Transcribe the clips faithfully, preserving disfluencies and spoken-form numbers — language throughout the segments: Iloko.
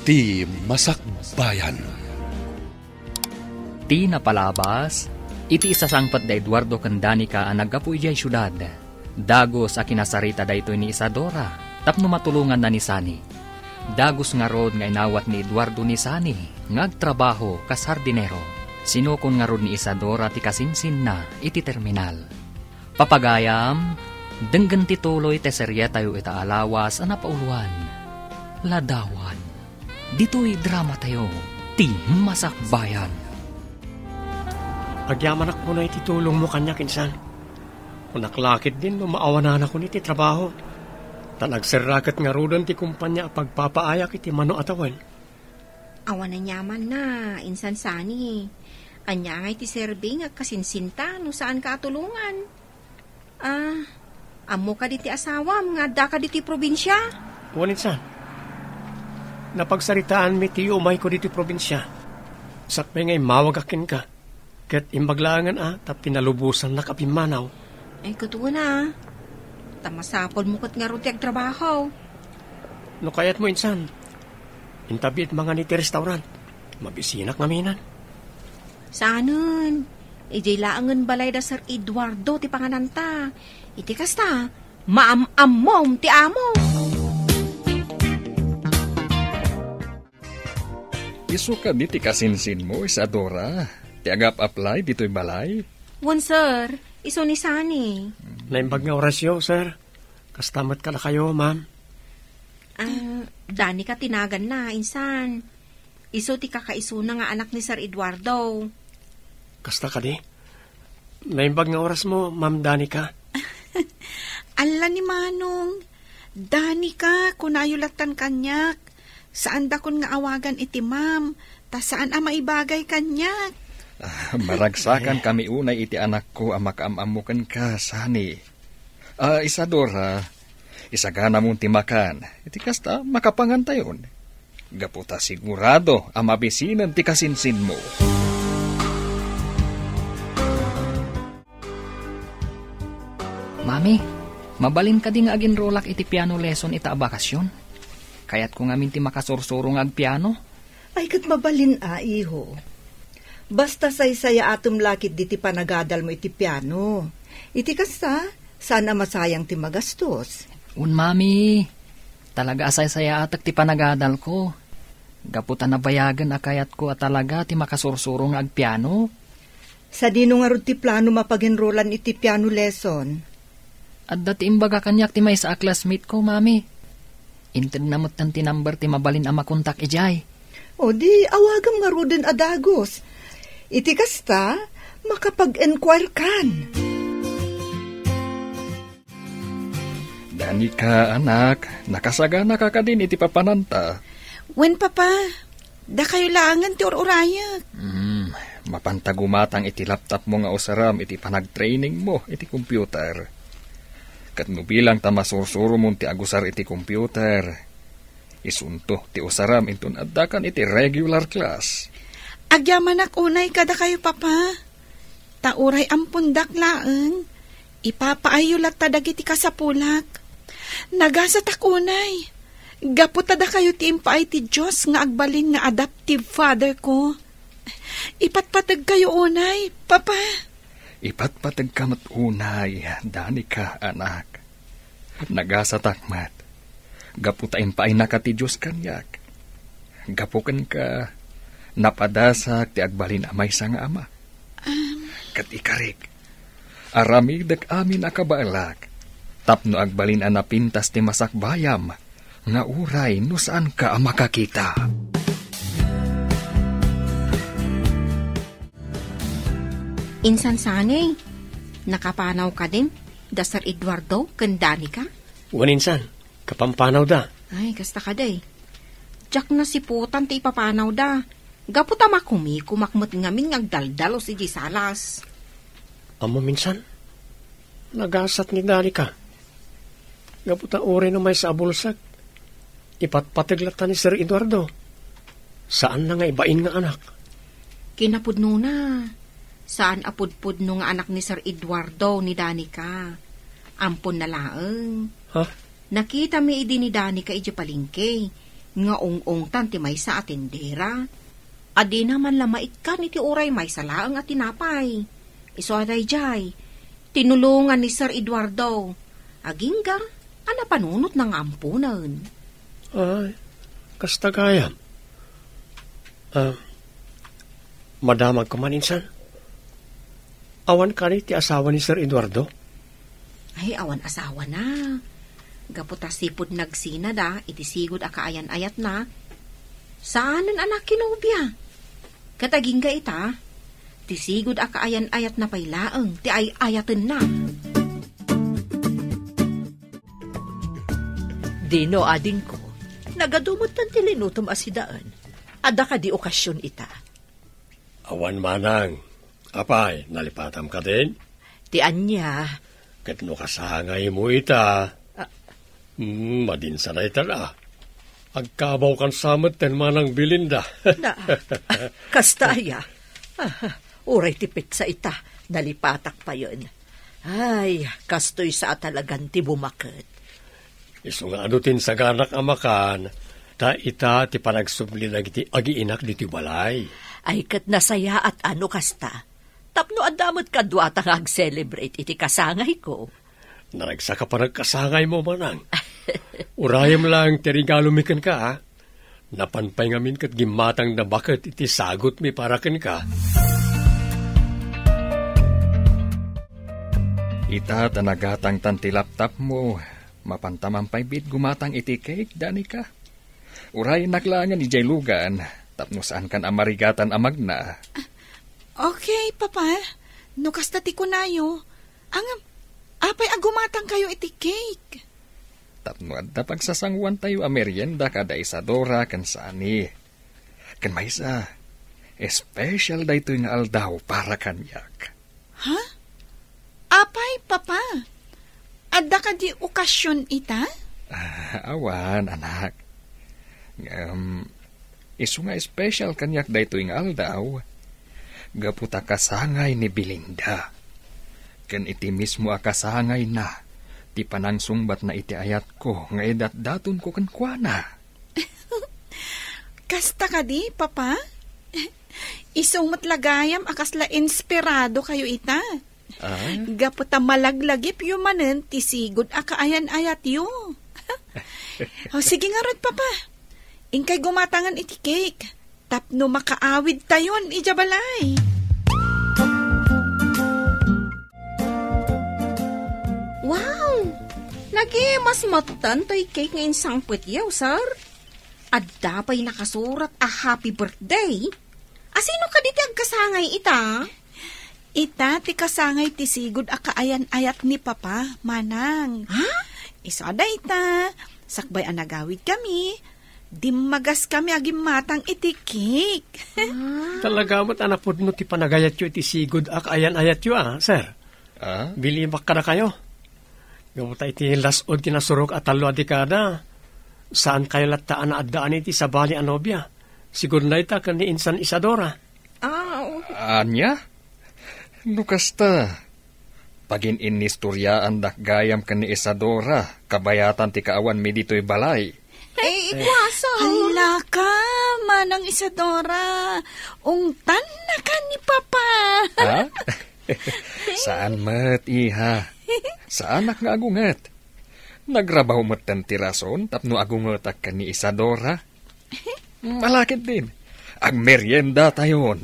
Ti Masakbayan. Ti napalabas, iti isasangpet da Eduardo ken Danica a naggapu idiay siudad, dagus a kinasarita daytoy ni Isadora tapno matulonganna ni Sani. Dagus ngarud nga inawat ni Eduardo ni Sani nga agtrabaho kas hardinero. Sinukon ngarud ni Isadora ti kasinsinna iti terminal. Papagayam, denggen ti tuloy ti serietayo ita a lawas a napauloan, Ladawan. Ditoy dramatayo, Ti Masakbayan. Agyamanak unay ti tulongmo kaniak, insan. Kunak la ketdin no maawananakon iti trabaho. Ta nagserra ket ngaruden ti kompania a pagpapaayak iti mano a tawen. Awan aniamanna, insan Sani. Ania ngay ti serbi nga agkasinsinta no saanka a tulongan? Ah, ammo kadi ti asawam nga addaka ditoy probinsia? Wen, insan. Napagsaritaanmi ti umayko ditoy probinsia. Sakbay nga immawagak kenka. Ket imbag laengen a ta pinalubosannak a pimmanaw. Ay, ket wen a. Ta masapulmo ket ngarud ti agtrabaho. No kayatmo, insan, intabiit mangan iti restaurant. Mabisinak ngamin. Saanen, idiay laengen balay da Sir Eduardo ti pangananta. Iti kasta, maam-ammom ti amo. Isu kadi ti kasinsinmo, Isadora, ti agap-apply ditoy balay? Wen, sir. Isu ni Sani. Naimbag nga orasyo, sir. Kasta met kadakayo, ma'am. Ah, Danica ti naganna, insan. Isu ti kakaisuna nga anak ni Sir Eduardo. Kasta kadi? Naimbag nga orasmo, Ma'am Danica. Alla ni Manong. Danica, kunayo lattan kaniak. Saandakon nga awagan iti ma'am, ta saan a maibagay kaniak. Ah, maragsakan kami unay iti anakko a makaam-ammo kenka, Sani. Ah, Isadora, isaganamon ti makan. Iti kasta, makapangantayon. Gapu ta sigurado a mabisinen ti kasinsinmo. Mami, mabalin kadi nga aginrolak iti piano lesson ita a bakasyon? Kayatko ngamin ti makasursuro nga agpiano. Ay, ket mabalin a, iho. Basta saysayaatem la ketdi ti panagadalmo iti piano. Iti kasta, saan a masayang ti magastos. Wen, Mami, talaga a saysayaatek ti panagadalko. Gapu ta nabayagen a kayatko a talaga ti makasursuro nga agpiano. Sadino ngarud ti planom a pag-enrolan iti piano lesson? Adda ti imbaga kaniak ti maysa a classmate ko, Mami. Intedna metten ti number ti mabalin a makontak idiay. O di, awagam ngaruden a dagus. Iti kasta, makapag-enquire kan. Danica, anak, nakasaganaka kadin iti papananta? Wen, Papa. Dakayo laengen ti ur-urayek. Hmm, mapanta gumatang iti laptopmo nga usarem iti panagtrainingmo iti computer. Ket no bilang ta masursuromon ti agusar iti computer, isunto ti usarem inton addakan iti regular class. Agyamanak unay kadakayo, Papa. Ta uray ampondak laeng, ipapaayyo latta dagiti kasapulak. Nagasatak unay, gapu ta dakayo ti impaay ti Dios nga agbalin nga adoptive father ko. Ipatpategkayo unay, Papa. Ipatpategka met unay, Danica, anak. Nagasatak met, gapu ta impaynaka ti Dios kaniak. Gapu kenka, napadasak ti agbalin a maysa nga ama. Ket ikarik, aramidek amin a kabaelak, tapno agbalin a napintas ti masakbayam, nga uray no saanka a makakita. Insan Sani, nakapanaw kadin da Sir Eduardo ken Danica? Wen insan, kapampanawda. Ay, kasta kadi. Diak nasiputan ti ipapanawda. Gapu ta makumikumak met ngamin nga agdaldalus idiay salas. Ammom insan, nagasat ni Danica. Gapu ta uray no maysa a bulsek, ipatpateg latta ni Sir Eduardo. Saanna nga ibain nga anak. Kinapudnona, saan a pudpudno nga anak ni Sir Eduardo ni Danica. Amponna laeng. Ha? Nakitami idi ni Danica idiay palengke. nga ung-ungtan ti maysa a tindera. A dina man la maikkan iti uray maysa laeng a tinapay. Isu a daydiay, tinulongan ni Sir Eduardo. Agingga a napanunotna nga amponen. Ay, kasta gayam. Ah, madamag ko man insan. Awan kadi ti asawa ni Sir Eduardo? Ay, awan asawana. Gapu ta sipud nagsinada iti sigud a kaayan-ayatna, saanen a nakinobia. Ket agingga ita, ti sigud a kaayan-ayatna pay laeng ti ay-ayatenna. Dino, adingko, nagadu metten ti linutom a sidaen. Adda kadi okasion ita? Awan manang. Apay, nalipatam kadin? Ti ania? Ket no kasangaymo ita, ah, hmm, madinsana ita la. Agkabawkan sa metten manang Belinda. Na, kasta aya? Ah, uray ti petsa ita, nalipatak payen. Ay, kastoy sa a talagan ti bumaket. Isu nga adu ti insaganak a makan, ta ita ti panagsubli dagiti agiinak ditoy balay. Ay, ket nasayaat a no kasta. Tapno adda met kaduata nga ag-celebrate iti kasangayko. Naragsak a panagkasangaymo, manang. Urayem lang ti regalomi kenka, a? Napan pay ngamin ket gimmatangda baket iti sagutmi para kenka. Ita ta nagatangtan ti laptopmo, mapanta man pay bit gumatang iti cake, Danica. Urayennak laengen idiay lugan, tapno saankan a marigatan a magna. Okay, Papa. No kasta ti kunayo, ngem, apay a gumatangkayo iti cake? Tapno adda pagsasangoantayo a merienda kada Isadora ken Sunny. Ken maysa, espesyal daytoy nga aldaw para kaniak. Ha? Apay, Papa? Adda kadi okasion ita? Ah, awan, anak. Ngem, isu nga espesyal kaniak daytoy nga aldaw, gapu ta kasangay ni Belinda. Ken iti mismo a kasangayna, ti panangsungbatna iti ayatko nga idatdatonko kenkuana. Kasta kadi, Papa? Isu met la gayam a kasla inspiradokayo ita. Ah? Gapu ta malaglagipyo manen ti sigud a kaayan-ayatyo. O, sige ngarud, Papa. Inkay gumatangan iti cake tapno makaawidtayon idiay balay. Wow! Nagimas metten toy cake nga insangpetyo, sir. Adda pay nakasurat a happy birthday. Asino kadi ti agkasangay ita? Ita ti kasangay ti sigud a kaayan-ayat ni Papa, manang. Ha? Isu a dayta, sakbay a nagawidkami, dimmagas kami a gimmatang iti cake. Ah. Talaga met a napudno ti panagayatyo iti sigud a kaayan-ayatyo, a, sir. Ah? Bilibak kadakayo. Gapu ta iti las-ud ti nasurok a tallo a dekada, saankayo latta a naaddaan iti sabali a nobia. Sigud dayta ken ni Insan Isadora. Ah, oo. Ania? No kasta, pagin-innistoriaandak gayam ken ni Isadora, kabayatan ti kaawanmi ditoy balay. Ay, ikwaso. Hala ka, Manang Isadora. Ungtanna ka ni Papa. Ha? Saan met, iha. Saanak nga agunget. Nagrabaw metten ti rason tapno agungetak ken ni Isadora. Malakid din. Agmeriendatayon.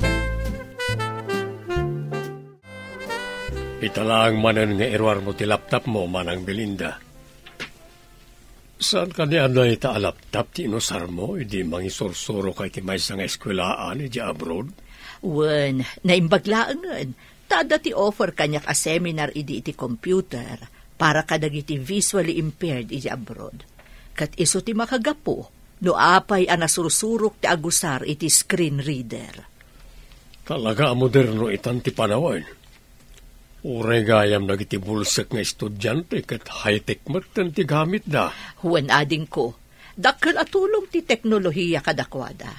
Ita laeng manen nga iruarmo ti laptopmo, Manang Belinda. Saan kadi a dayta a laptop ti inusarmo idi mangisursuroka iti maysa nga eskuelaan idiay abroad? Wen, naimbag laengen, ta adda ti offer kaniak a seminar idi iti computer para kadagiti visually impaired idiay abroad. Ket isu ti makagapu no apay a nasursurok ti agusar iti screen reader. Talaga a moderno itan ti panawen. Uray gayam dagiti bulsek nga estudiante ket high-tech metten ti gamitda. Wen, adingko, dakkel a tulong ti teknolohia kadakuada.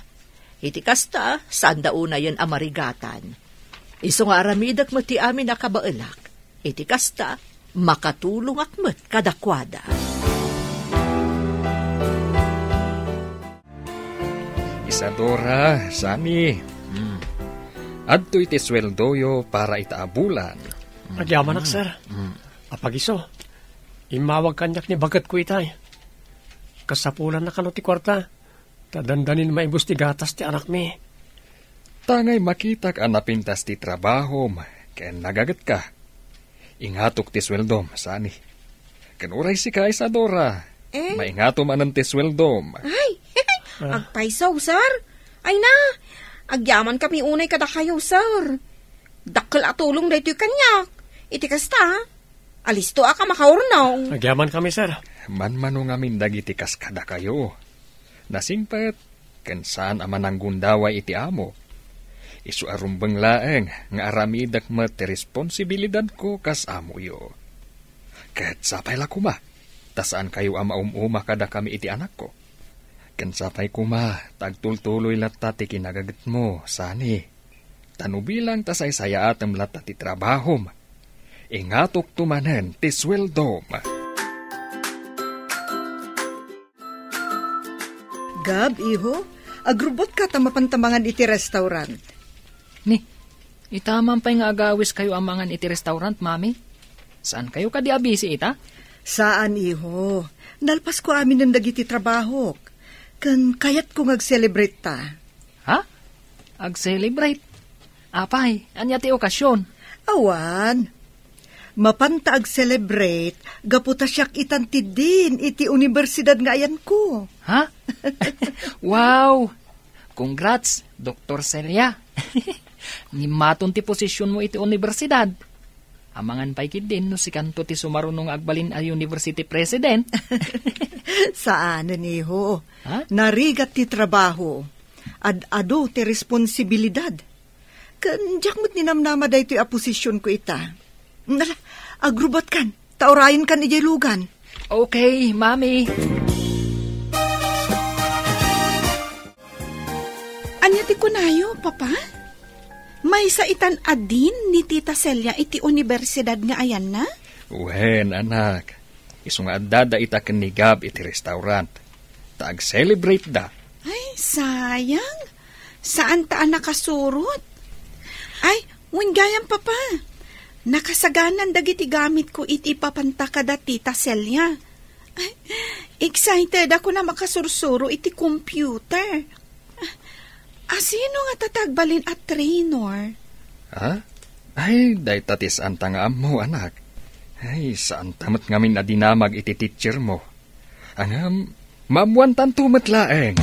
Iti kasta, saanda unayen a marigatan. Isu nga aramidek met ti amin a kabaelak. Iti kasta, makatulongak met kadakuada. Isadora, Sunny. Hmm. Adtoy ti sueldoyo para ita a bulan. Agyamanak, sir. Hmm. Apagiso, immawag kaniak ni bagetko itay. Kasapulanna kano ti kuarta, ta dandanin maibus ti gatas ti anakmi. Tangay makitak a napintas ti trabahom ken nagagetka. Ingatok ti sueldom, Sunny. Ken uray sika, Isadora, eh? Maingato manen ti sueldom. Ay, agpayso, sir. Ay na, agyaman kami unay kadakayo, sir. Dakkel a tulong daytoy kaniak. Iti kasta, alisto a ka makaurnaw. Agyaman kami, sir. Manmano ngamin dagiti kas kadakayo. Nasingpet, ken saan a mananggundaway iti amo. Isu a rumbeng laeng nga aramidek met ti responsibilidadko kas amoyo. Ket sapay la koma, ta saan kayo a maum-uma kadakami iti anakko. Ken sapay koma, ta agtultuloy latta ti kinagagetmo, Sunny. Ta no bilang ta saysayaatem latta ti trabahom, ingatokto manen ti sueldom. Gab, iho, agrubotka ta mapanta mangan iti restaurant. Ni, ita man pay nga agawiskayo a mangan iti restaurant, Mami? Saan kayo kadi a busy ita? Saan, iho. Nalpasko aminen dagiti trabahok. Ken kayatko nga ag-celebrate ta. Ha? Ag-celebrate? Apay, ania ti okasyon? Awan. Mapanta ag-celebrate gapu ta siak itan ti dean iti universidad nga ayanko. Ha? Wow! Congrats, Doktor Celia. Ngimmaton ti posisyonmo iti universidad. Amangan pay ketdin no sikanto ti sumaruno nga agbalin a university president. Saanen, iho. Ha? Narigat ti trabaho. Ad-adu ti responsibilidad. Ken diak met ninamnama daytoy a posisyonko ita. Ala, agrubotkan, ta urayenkan idiay lugan. Okay, Mami. Ania ti kunayo, Papa? Maysa itan a dean ni Tita Celia iti universidad nga ayanna? Wen, anak. Isu nga addada ita ken ni Gab iti restaurant. Ta ag-celebrate da. Ay, sayang. Saan ta a nakasurot? Ay, wen gayam, Papa. Nakasaganan dagiti gamitko iti ipapanta kada Tita Celia. Ay, excited ako na makasursuro iti computer. Asino nga ta ti agbalin a trainer? Ha? Ay, dayta ti saanta nga ammo, anak. Ay, saanta met ngamin a dinamag iti teacher mo. Ngem, maammoantanto met laeng.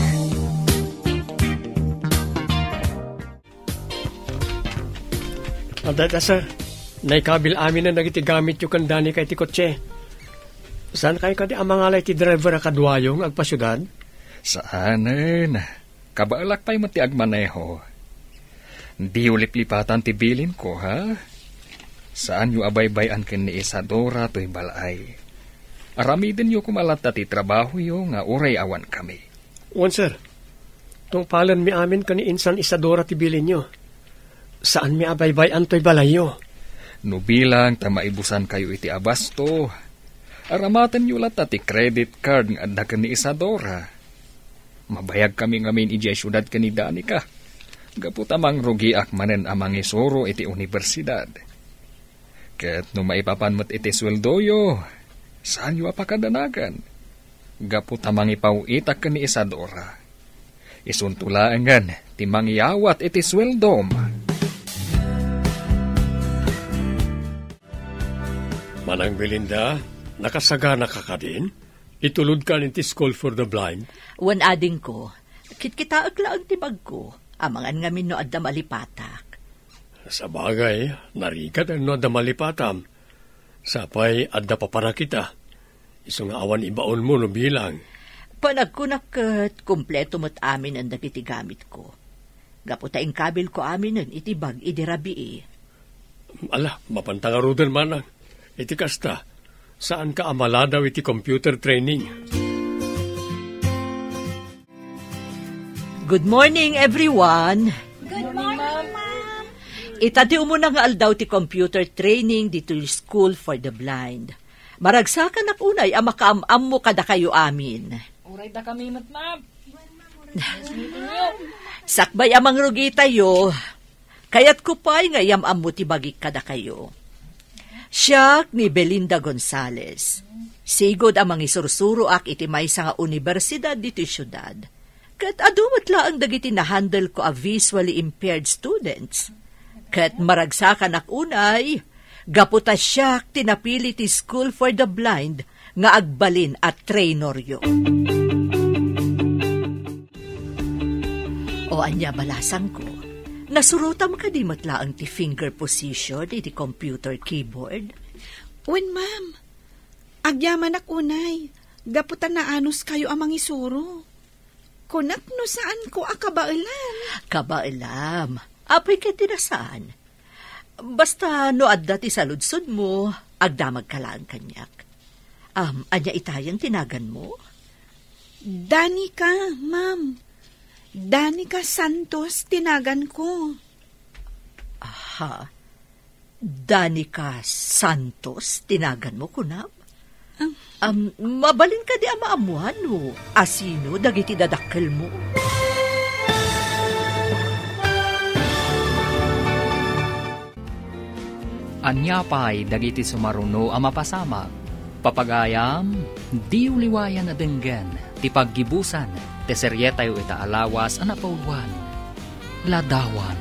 Adda, sir. Naikabil aminen dagiti gamityo ken Danica iti kotse. Saan kayo kadi a mangala iti driver a kaduayo nga agpasiudad? Saanen. Kabaelak pay met ti agmaneho. Diyo liplipatan ti bilinko, ha? Saanyo a baybay-an ken ni Isadora toy bal-ay. Aramidenyo koma latta ti trabahoyo nga uray awan kami. Wen, sir. Tungpalenmi amin ken ni Insan Isadora ti bilinyo. Saanmi a baybay-an toy balayyo. No bilang ta maibusankayo iti abasto, aramatenyo latta ti credit card nga adda ken ni Isadora. Mabayagkami ngamin idiay siudad ken ni Danica, gapu ta mangrugiak manen a mangisuro iti universidad. Ket no maipapan met iti sueldoyo, saanyo a pakadanagan, gapu ta mangipaw-itak ken ni Isadora. Isunto laengen ti mangyawat iti sueldom. Manang Belinda, nakasaganaka kadin? Itulodkan iti School for the Blind? Wen, adingko, kitkitaek laeng ti bagko. Amangan ngamin no adda malipatak. Sabagay, narigat no adda malipatam. Sapay adda paparakita. Isu nga awan ibaonmo no bilang. Panagkunak ket kompleto met aminen dagiti gamitko. Gapu ta inkabilko aminen iti bag idi rabii. Ala, mapanta ngaruden, manang. Iti kasta, saanka a maladaw iti computer training. Good morning, everyone. Good morning, ma'am. Ita ti umuna nga aldaw ti computer training ditoy School for the Blind. Maragsakanak unay a makaam-ammo kadakayo amin. Uray dakami met, ma'am. Nice meeting you. Sakbay a mangrugitayo, kayatko pay nga iyam-ammo ti bagik kadakayo. Siak ni Belinda Gonzalez. Sigud a mangisursuroak iti maysa nga universidad ditoy siudad. Ket adu met laeng dagiti nahandle ko a visually impaired students. Ket maragsakanak unay, gapu ta siak ti napili ti School for the Blind nga agbalin a trainoryo. O ania, balasangko, nasurotam kadi met laeng ti finger position iti computer keyboard? Wen, ma'am. Agyamanak unay, gapu ta naanuskayo a mangisuro. Kunak no saanko a kabaelan. Kabaelam. Apay ket ti nasaan? Basta no adda ti saludsodmo, agdamagka laeng kaniak. Am, ania itayen ti naganmo? Danica, ma'am. Danica Santos ti naganko. Aha. Danica Santos ti naganmo, kunam? Am, mabalin kadi a maammuan no asino dagiti dadakkelmo? Ania pay dagiti sumaruno a mapasamak? Papagayam, diyo liwayan a denggen ti paggibusan ti serietayo ita a lawas a napauluan. Ladawan,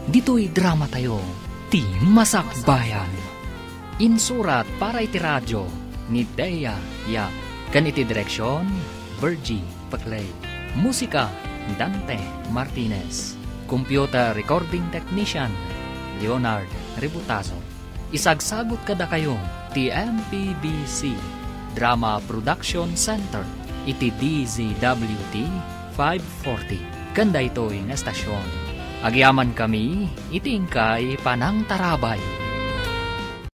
ditoy dramatayo, ti Masakbayan. Insurat para iti radio ni Dea Yap, ken iti direksyon, Virgie Paclay. Musika, Dante Martinez. Computer recording technician, Leonard Rebutazo. Isagsagut kadakayo ti M P B C Drama Production Center iti D Z W T five forty ken daytoy nga estasion. Agyamankami iti inkay panangtarabay.